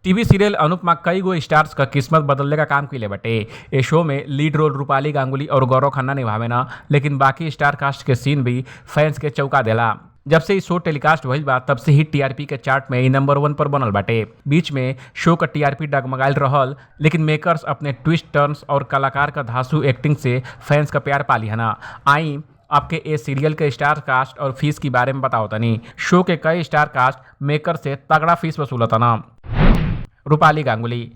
TV serial Anupama कई गो stars का किस्मत बदलने का काम कइले बाटे। ए शो में लीड रोल रूपाली गांगुली और गौरव खन्ना निभावे ना, लेकिन बाकी स्टार कास्ट के सीन भी फैंस के चौंका देला। जब से ई शो टेलीकास्ट भइल बा, तब से ही टीआरपी के चार्ट में ई नंबर 1 पर बनल बाटे। बीच में शो का टीआरपी डगमगाइल रहल, लेकिन मेकर्स अपने ट्विस्ट टर्न्स और कलाकार का धांसू एक्टिंग से फैंस का प्यार पा लिहना। आई आपके ए सीरियल के स्टार कास्ट और फीस के बारे में बताओ तनी। शो के कई स्टार कास्ट मेकर से तगड़ा फीस वसूलतना। रूपाली गांगुली।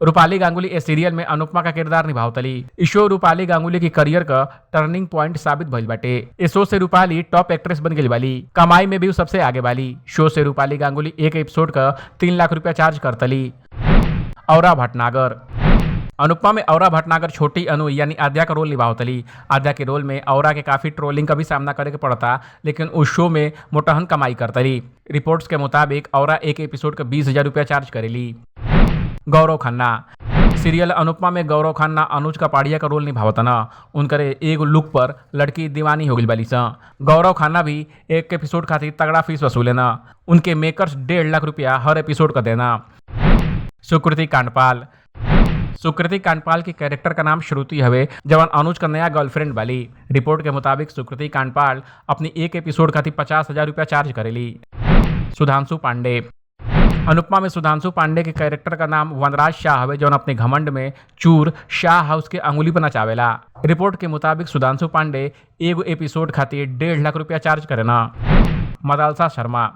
रूपाली गांगुली ए सीरियल में अनुपमा का किरदार निभावतली। इ शो रूपाली गांगुली की करियर का टर्निंग पॉइंट साबित भइल बाटे। इस शो से रूपाली टॉप एक्ट्रेस बन गई बाली। कमाई में भी उ सबसे आगे बाली। शो से रूपाली गांगुली एक एपिसोड का 3 लाख रुपया चार्ज करतली। औरा भटनागर। अनुपमा में औरा भटनागर छोटी अनु यानी आद्या का रोल निभावतली। आद्या के रोल में औरा के काफ़ी ट्रोलिंग का भी सामना करे के पड़ता, लेकिन उस शो में मोटहन कमाई करतली। रिपोर्ट्स के मुताबिक औरा एक एपिसोड का 20,000 रुपया चार्ज करेली। गौरव खन्ना। सीरियल अनुपमा में गौरव खन्ना अनुज कपाड़िया का रोल निभावतना। उनकर एगो लुक पर लड़की दीवानी हो गई बाली सा। गौरव खन्ना भी एक एपिसोड खातिर तगड़ा फीस वसूलेना। उनके मेकर्स 1.5 लाख रुपया हर एपिसोड का देना। सुकृति कांडपाल। सुकृति कांडपाल के कैरेक्टर का नाम श्रुति हवे, जवन अनुज का नया गर्लफ्रेंड बाली। रिपोर्ट के मुताबिक सुकृति कांडपाल अपनी एक एपिसोड खातिर 50,000 रुपया चार्ज करेली। सुधांशु पांडे। अनुपमा में सुधांशु पांडे के कैरेक्टर का नाम वनराज शाह हवे, जौन अपने घमंड में चूर शाह हाउस के अंगुली पर नचावेला। रिपोर्ट के मुताबिक सुधांशु पांडे एगो एपिसोड खातिर 1.5 लाख रुपया चार्ज करेना। मदालसा शर्मा।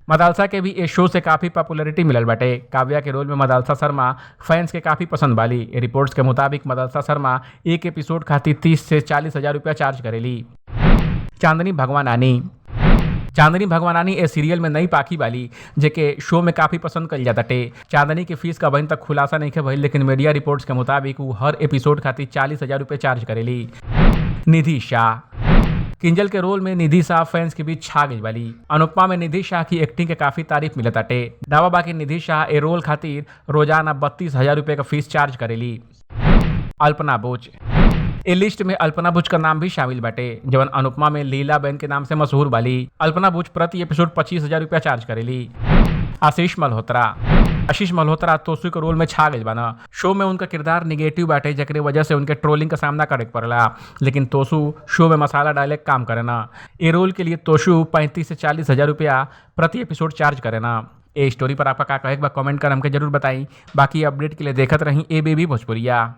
मदालसा के भी इस शो से काफ़ी पॉपुलैरिटी मिलल बाटे। काव्या के रोल में मदालसा शर्मा फैंस के काफ़ी पसंद बाली। रिपोर्ट्स के मुताबिक मदालसा शर्मा एक एपिसोड खातिर 30 से 40 हज़ार रुपया चार्ज करेली। चांदनी भगवानानी। चांदनी भगवानानी ए सीरियल में नई पाखी बाली, जेके शो में काफ़ी पसंद कइल जाताटे। चांदनी के फीस का अबहिन तक खुलासा नहीं भइल, लेकिन मीडिया रिपोर्ट्स के मुताबिक वो हर एपिसोड खातिर 40,000 रुपये चार्ज करेली। निधि शाह। किंजल के रोल में निधि शाह फैंस के बीच छा गई बाली। अनुपमा में निधि शाह की एक्टिंग के काफी तारीफ मिलत ताटे। दावा बाकी निधि शाह ए रोल खातिर रोजाना 32,000 रुपये का फीस चार्ज करेली। अल्पना बोच। ए लिस्ट में अल्पना बुच का नाम भी शामिल बाटे, जवन अनुपमा में लीला बहन के नाम से मशहूर बाली। अल्पना बुच प्रति एपिसोड 25,000 रुपया चार्ज करेली। आशीष मल्होत्रा। आशीष मल्होत्रा तोसू के रोल में छा गई बाना। शो में उनका किरदार निगेटिव बाटे, जकरे वजह से उनके ट्रोलिंग का सामना करे के पड़ला, लेकिन तोसू शो में मसाला डाले के काम करेना। ए रोल के लिए तोशु 35 से 40 हज़ार रुपया प्रति एपिसोड चार्ज करेना। ए स्टोरी पर आपका का कहे बा, कमेंट कर हमके जरूर बताई। बाकी अपडेट के लिए देखत रही ए बेबी भोजपुरिया।